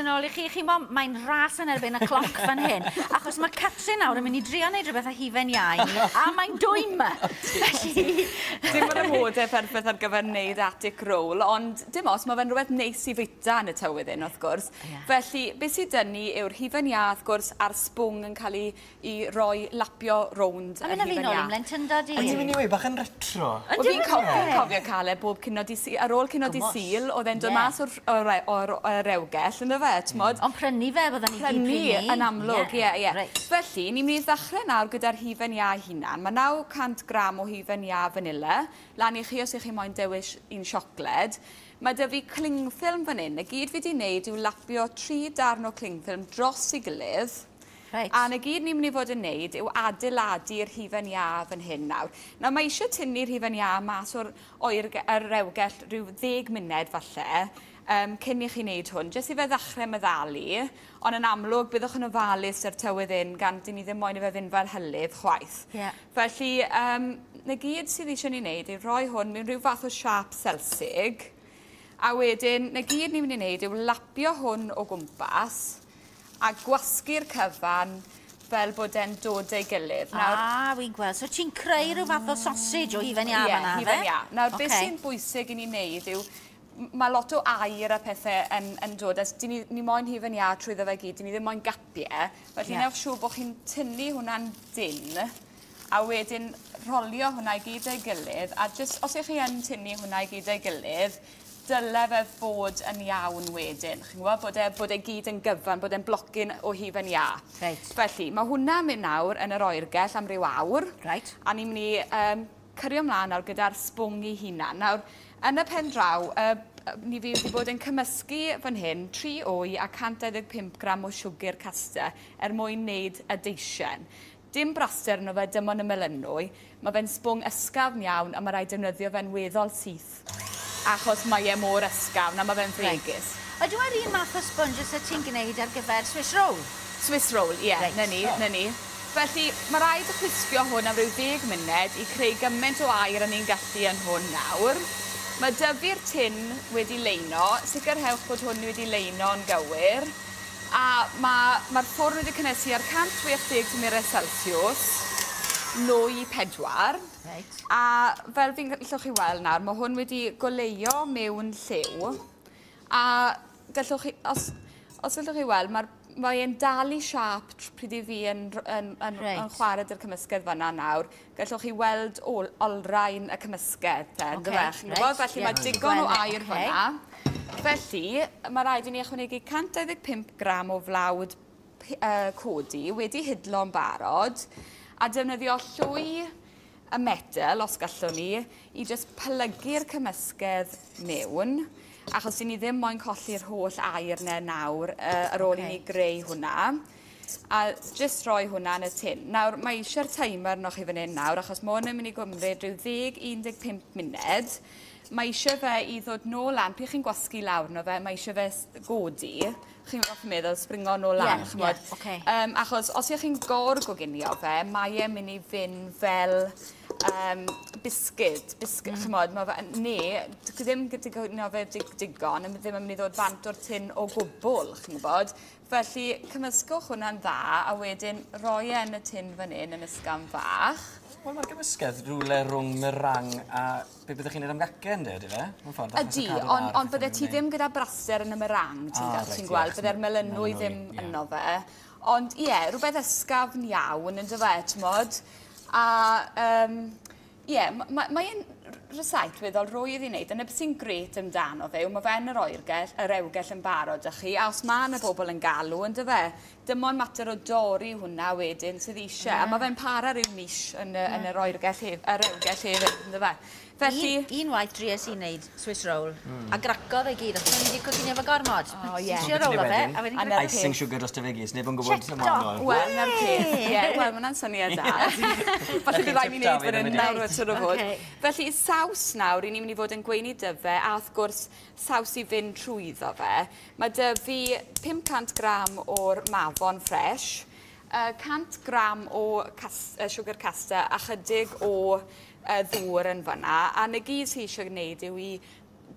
yn ôl i chi. Chi'n bo, mae'n ras yn erbyn y cloc fan hyn. Achos mae Catrin nawr yn mynd i drio wneud rhywbeth â hufen iâ i ni, a mae'n dwym. Felly. Dim yr amodau perffaith ar gyfer wneud attic roll, ond dim os, mae fe'n rhywbeth neis i fwyta yn y tywydd hyn, wrth gwrs. Felly, beth sydd dyn ni yw'r hufen iâ, wrth gwrs, a'r sbwng yn cael ei roi lapio rownd A yr mynd â fi hufen nôl iâ. i'm mlentyndod i. Ond ti'n mynd i weud, bach yn retro. Wel, fi'n cofio cael e bob cinio di Sul, ar ôl cinio di Sul, oedd e'n dod mas o'r rewgell, ynddo fe, t'mod? Ond prynu fe, bydden ni gyd Prynu, prynu. Yn amlwg, ie. Felly, ni'n mynd i ddechrau nawr gyda'r hufen iâ hunan. Mae 900 gram o hufen iâ vanilla. Lan i chi os ych chi moyn dewis un siocled. Mae 'da fi cling film fan hyn. Y gyd fi wedi wneud yw lapio tri darn o cling film dros ei gilydd. A 'na gyd ni'n mynd i fod yn neud yw adeiladu'r hufen iâ fan hyn nawr. Nawr mae eisiau tynnu'r hufen iâ mas o'r oer, yr rewgell rhyw 10 munud falle, cyn i chi wneud hwn, jyst i fe ddechrau meddalu, ond yn amlwg byddwch yn ofalus ar tywydd un gan dyn ni ddim moyn i fe fynd fel hylif chwaith. Felly, 'na gyd sydd eisiau ni wneud yw rhoi hwn mewn rhyw fath o siâp selsig, a wedyn 'na gyd ni'n mynd i wneud yw lapio hwn o gwmpas a gwasgu'r cyfan fel bod e'n dod ei gilydd. Nawr, ah, wi'n gweld. So ti'n creu rhyw fath o sausage o hufen iâ Ie, fan'na, fe? Hufen iâ. Nawr, beth sy'n bwysig i ni wneud yw, mae lot o aer a pethau yn dod. As dyn ni moyn hufen iâ trwyddo fe gyd, dyn ni ddim moyn gapiau. Felly, newch siŵr bod chi'n tynnu hwnna'n dyn, a wedyn rolio hwnna i gyd ei gilydd, a jyst, os ych chi yn tynnu hwnna i gyd ei gilydd, dyle fe fod yn iawn wedyn. Chi'n gwybod bod e gyd yn gyfan, bod e'n blocyn o hufen iâ. Felly, mae hwnna'n mynd nawr yn yr oergell am ryw awr. A ni'n mynd i cyrio ymlaen nawr gyda'r sbwng i hunan. Nawr, yn y pen draw, ni fi wedi bod yn cymysgu fan hyn 3 wy a 125 gram o siwgr caster er mwyn wneud y deisen. Dim braster yno fe, dim ond y melynwy. Mae fe'n sbwng ysgafn iawn a mae rhaid defnyddio fe'n weddol syth achos mae e mor ysgafn a mae fe'n fregus. Ydyw e'r un math o sponge sydd ti'n gwneud ar gyfer Swiss roll? Swiss roll, ie, na ni, na ni. Felly, mae rhaid y chwisgio hwn am ryw 10 munud i creu gymaint o aer â ni'n gallu yn hwn nawr. Mae 'da fi'r tin wedi leino, sicrhewch bod hwn wedi leino'n gywir. A mae'r ffwrn wedi cynnesu ar 160 tymheredd Celsius, nwy 4. A fel fi'n gallwch chi weld nawr, mae hwn wedi goleuo mewn lliw. A gallwch chi, os gallwch chi weld, mae e'n dal i siâp pryd i fi yn chwarae 'da'r cymysgedd fanna nawr. Gallwch chi weld olrhain y cymysgedd te, okay, yndyfe? Chi'n gwybod? Felly mae digon o aer fanna. Felly, mae rhaid i ni ychwanegu 125 gram o flawd codi wedi hidlo'n barod a defnyddio llwy y metel, os gallwn ni, i just plygu'r cymysgedd mewn, achos dyn ni ddim moyn colli'r holl aer 'na nawr ar ôl i ni greu hwnna. A just rhoi hwnna yn y tin. Nawr, mae eisiau'r timer arnoch chi fan hyn nawr, achos mae hwn yn mynd i gymryd rhyw 10-15 munud. Mae eisiau fe i ddod nôl lan, pryd chi'n gwasgu lawr no fe, mae eisiau fe godi. Chi'n fath meddwl, springo nôl lan, ch'mod. Achos os ych chi'n gor-goginio fe, mae e'n mynd i fynd fel biscuit, ch'mod, mae fe, ne, ddim coginio fe digon, ddim yn mynd i ddod bant o'r tin o gwbl, chi'n gwybod. Felly, cymysgwch hwnna'n dda, a wedyn roi e yn y tin fan hyn yn ysgafn fach. Wel, mae'r gymysgedd rhywle rhwng meringue a be byddwch chi'n neud am gacen, de, ydy fe? Mewn ffordd, achos y Ydy, cadw'r ond ar on bydde pethau ti nhw'n ddim gyda braster yn y meringue, ti'n ti'n gweld, bydde'r melynwy ddim yno fe. Ond ie, rhywbeth ysgafn iawn, yn fe, t'mod? A ie, mae'n rysait weddol rwydd i wneud, a 'na beth sy'n grêt amdano fe yw mae fe yn yr oergell, y rewgell yn barod â chi, a os mae yna bobl yn galw, yn fe, dim ond mater o dorri hwnna wedyn sydd eisiau, a mae fe'n para ryw mis yn yr oergell y rewgell hefyd, yn fe. Felly. Un waith dries i wneud Swiss roll, a gracodd e gyd, achos o'n i wedi coginio fo gormod. O, ie. Ti'n trio rowlo fe, a wedyn A 'na'r Icing peth. sugar dros dy fe gyd, neb yn gwybod Check sy'n wahanol. Wel, na'r peth. Ie, wel, mae hwnna'n syniad da. Falle bydd rhaid mi wneud fan hyn nawr, siŵr o fod. Felly, saws nawr, i ni'n mynd i fod yn gweini dyfe, a wrth gwrs, saws i fynd trwyddo fe. Mae 'da fi 500 gram o'r mafon fresh, 100 gram o sugar caster a chydig o ddŵr yn fanna. A 'na gyd sydd eisiau gwneud yw i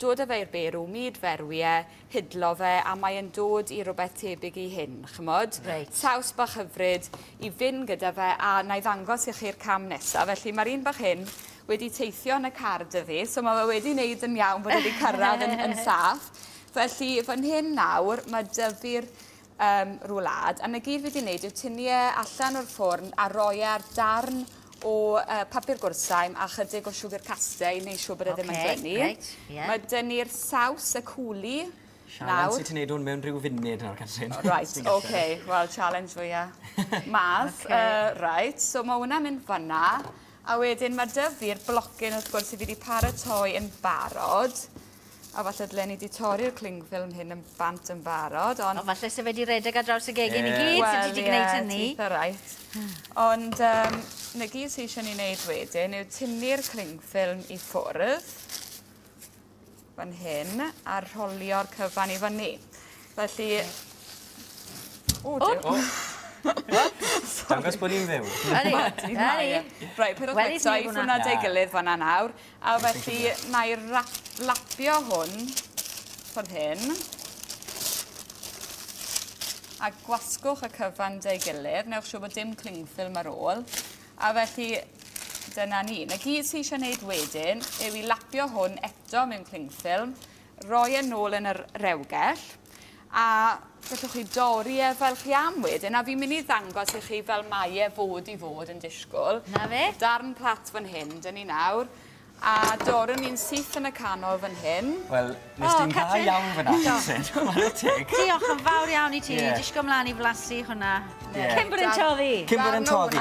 dod â fe i'r berw, myd ferwi e, hidlo fe, a mae e'n dod i rhywbeth tebyg i hyn, ch'mod? Reit. Saws bach hyfryd i fynd gyda fe, a na i ddangos i chi'r cam nesaf. Felly mae'r un bach hyn wedi teithio yn y car 'da fi, so mae fe wedi wneud yn iawn bod wedi cyrraedd yn saff. Felly fan hyn nawr, mae 'da fi'r roulade, a 'na gyd fi wedi wneud yw tynnu e allan o'r ffwrn a roi e ar darn o papur gwrthsaim a chydig o siwgr caster i wneud siŵr bod e ddim yn glynu. Reit, ie. Mae 'da ni'r saws y coulis Challenge nawr. i ti wneud hwn mewn rhyw funud nawr, Catrin. Right, OK. Wel, challenge fwya. Mas. Ocê. Right, so mae hwnna'n mynd fyna. A wedyn mae 'da fi'r blocyn wrth gwrs i fi wedi paratoi yn barod. A falle dylen ni wedi torri'r cling film hyn yn bant yn barod, ond O, falle se fe wedi redeg ar draws y gegin i Ie. gyd, se ti wedi gwneud hynny. Wel, ie, right. Ond 'na gyd sy eisiau ni wneud wedyn yw tynnu'r cling film i ffwrdd fan hyn a rholio'r cyfan i fyny. Felly... O, Duw. Dangos bod ni'n fyw. Ydi, ydi. Reit, peidiwch Wel, becso, i i hwnna. hwnna 'da'i gilydd fan'na nawr. A felly, na i lapio hwn ffordd hyn. A gwasgwch y cyfan 'da'i gilydd. Newch siŵr bod dim cling film ar ôl. A felly, dyna ni. 'Na gyd sy eisiau gwneud wedyn yw i lapio hwn eto mewn cling film, roi e nôl yn yr rewgell, a gallwch chi dorri e fel chi am wedyn, a fi'n mynd i ddangos i chi fel mae e fod i fod yn disgwyl. Na fe. Darn plat fan hyn, dyn ni nawr, a dorwn ni'n syth yn y canol fan hyn. Wel, nes O, di'n dda Catrin. iawn fyna, Catrin. Chwarae teg. Diolch yn fawr iawn i ti. Ie. Disgo mlaen i flasu hwnna. Ie. Cyn bod yn toddi. Cyn bod yn Darn o toddi.